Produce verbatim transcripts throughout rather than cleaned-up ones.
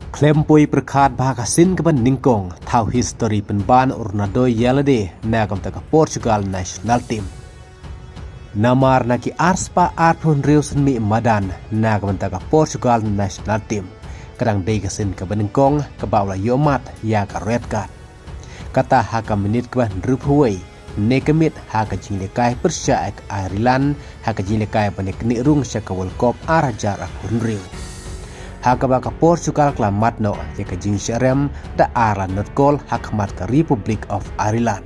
Khlem poi pyrkhat ba ha ka sien kaba nyngkong, thaw history pynban u Ronaldo ïa lade na ka bynta ka Portugal national team. Namar na ki arspah arphew hynriew sien mih madan na ka bynta ka Portugal national team, ka dang dei ka sien kaba nyngkong kaba u la ïoh mat ïa ka red card. Kata ha ka minit kaba hynriewphew wei, ne ka miet ha ka jingïalehkai pyrshah ïa ka Ireland ha ka jingïalehkai ban ïaknieh rung sha ka World Cup ar hajar arphew hynriew. Ha kaba ka Portugal ka la mat noh ïa ka jingshah rem da ar la not kol ha khmat ka Republic of Ireland.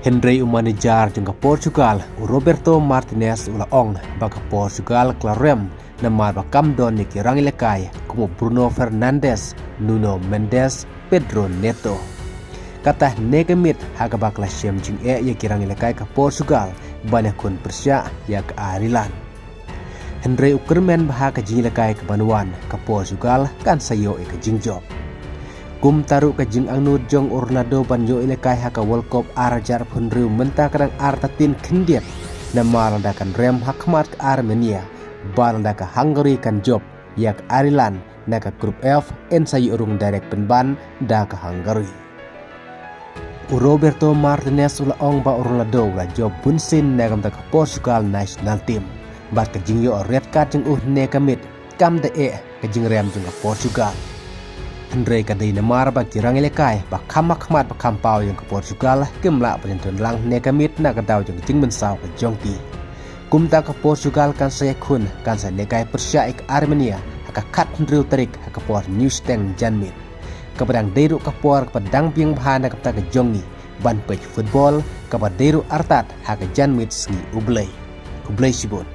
Hynrei u manager jong ka Portugal, u Roberto Martinez, u la ong ba ka Portugal ka la rem namar ba kam don ïa ki rangïalehkai kum u Bruno Fernandes, Nuno Mendes, Pedro Neto. Kata ne ka miet ha kaba ka la shem jingeh ïa ki rangïalehkai ka Portugal ban ïakhun pyrshah ïa ka Ireland. Hynrei u kyrmen ba ha ka jingïalehkai kaban wan, ka Portugal kan sa ïoh ïa ka jingjop. Kumta ruh ka jingangnud jong u Ronaldo ban ïoh ïalehkai ha ka World Cup ar hajar arphew hynriew mynta ka dang artatien khyndiat, namar lada kan rem ha khmat ka Armenia, bad lada ka Hungary kan jop ïa ka Ireland na ka Group F, yn sa ïoh rung direct pynban da ka Hungary. U Roberto Martinez u la ong ba u Ronaldo u la jop bunsien na ka bynta ka Portugal national team, bad ka jingïoh red card jong u hynne ka miet kam da eh ka jingrem jong ka Portugal. Hynrei ka dei namar ba ki rangïalehkai ba kham ha khmat ba kham paw jong ka Portugal kim lah ban ïadon lang hynne ka miet na ka daw jong ka jingmynsaw ka jong ki. Kumta ka Portugal kan sa ïakhun, kan sa ïalehkai pyrshah ïa ka Armenia ha ka khathynriew tarik ha ka por hynñiew shiteng janmiet, kaba dang dei ruh ka por kaba dang biang bha na ka bynta ka jong ngi ban peit football kaba dei ruh artat ha ka janmiet sngi U Blei. Khublei shibun.